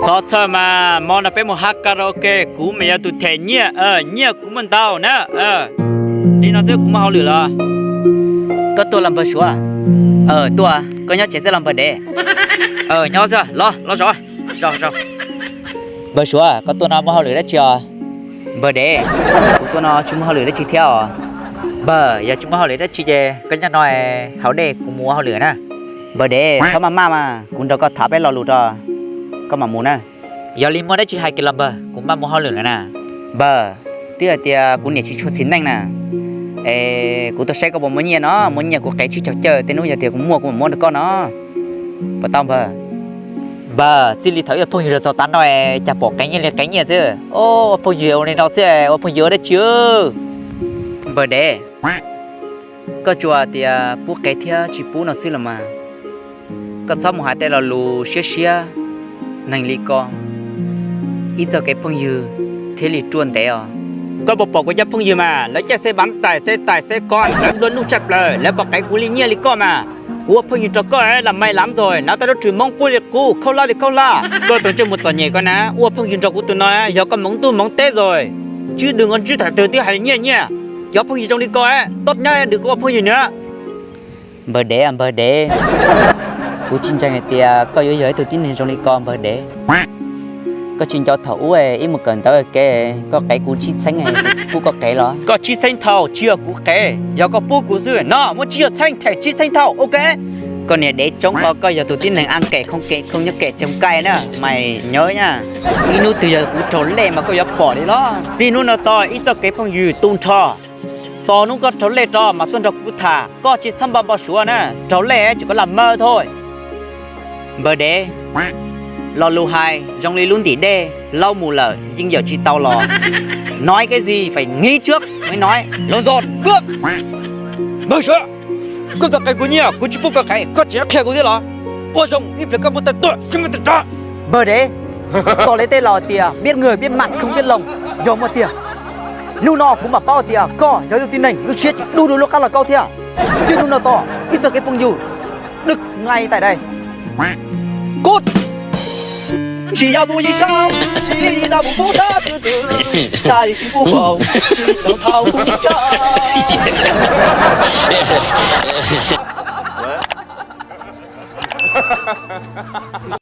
Txhob txhawj mas, hmo no peb mus hab karaoke, kuv mas yog tus them nyiaj, nyiaj kuv muaj ntau na. Li no xwb kuv muaj hauj lwm los. Koj tuaj los npawg Suav? Tuaj, koj nyob tsev xwb los npawg Dev? Nyob xwb, los los zov. Npawg Suav, koj tuaj no muaj hauj lwm dab tsi os? Npawg Dev, kuv tuaj no tsis muaj hauj lwm dab tsi thiab os. Npawg, yog tsis muaj hauj lwm dab tsi ces koj nyob no haus dej, kuv mus ua hauj lwm na. Npawg Dev, txhob maj maj mas, kuv nrog koj tham peb lo lus rau, koj mam mus na. Yog li muaj dab tsi hais kiag los npawg, kuv mam mus hauj lwm lawm na. Npawg, twb hais tias kuv niam tsis tshua xis neej na. Es kuv tuaj saib koj puas muaj nyiaj no, muaj nyiaj kuv qev tsib caug cawj, tej hnub yog tias kuv muaj kuv mam muab rau koj no. Puas tau npawg? Npawg, txij li thaum wb ua phooj ywg los txog tav no es cas pom qev nyiaj li qev nyiaj xwb. Ua phooj ywg ua li no xwb, ua phooj ywg ua dab tsi? Npawg Dev, koj tsuas tias pub qev thiab tsis pub no xwb los mas. Koj txhob mus hais tej lo lus siab siab neeg li ko, ib txoj kev phooj ywg thiaj li ruaj ntev os. Koj puas pom kuv cov phooj ywg mas lawv caij xeb vav tais xeb tais xeb koj, lawv nplua nuj tshaj plaws, lawv pom qev kuv li nyiaj li koj mas. Kuv ua phooj ywg rau koj lam mais lam ntxos, hnav tau lub rwg Hmoob qub li qub, khaub hlab li khaub hlab. Koj tus ntsej muag txom nyem ko na, ua phooj ywg nrog kuv tus no yog koj hmoov ntuj hmoov teb xwb. Tswb dwg nqo ntswb tham twg twb hais nyiaj nyiaj. Cov phooj ywg zoo li koj, tob nyab dwm koj ua phooj ywg na. Npawg Dev, npawg Dev, kuv tsis ntseeg hais tias koj yuav yog ib tug tib neeg zoo li ko npawg Dev. Koj tsis nco thaum ub ib mus kawm ntawv kev koj qev kuv tsib txheeb, kuv pub koj qev los? Koj tsib txheeb thaum tsis yog kuv qev, yog koj pub kuv xwb no. Muab tsib caug txheeb them tsib txheeb thaum, ok. Koj niag Dev tsoob ko, koj yog tus tib neeg a kem khoo kem khoo nyob kem tseem kai na, mais nyob na. Ib hnub twg yog kuv raug lej mas koj yuav pom li los. Txij hnub no tod ib txoj kev phooj ywg tu nrho. Tos hnub koj raug lej rau mas tuaj nrog kuv tham, koj tsis txhob npau npau suav na, raug lej tsis koj lam mawj thoj. Npawg Dev, lo lus hais zoo li lub ntim dej, laub mus lawm yeej yawm tsis tau los. Nói cái gì phải nghĩ trước mới nói. Los zos, npawg Suav, koj txhob qev kuv nyiaj, kuv tsis pub koj qev, koj tseem qhia kuv thiab los? Ua zoo ib pliag koj muaj tej tuaj tsis muaj tej rov. Npawg Dev, tos li tej laus tias biết người biết mặt không biết lòng, yog muaj tiag. Hnub no kuv mam paub tias koj yog ib tug tib neeg lub siab tsis dub dua lub qab los kaub thiab. Txij hnub no tod ib txoj kev phooj ywg đứt ngay tại đây. Cút. Tsis yog mus yim saub, tsis yog mus pub thab tw tw, tsis mus pub hau, tsis tau thau kuv tsis tso.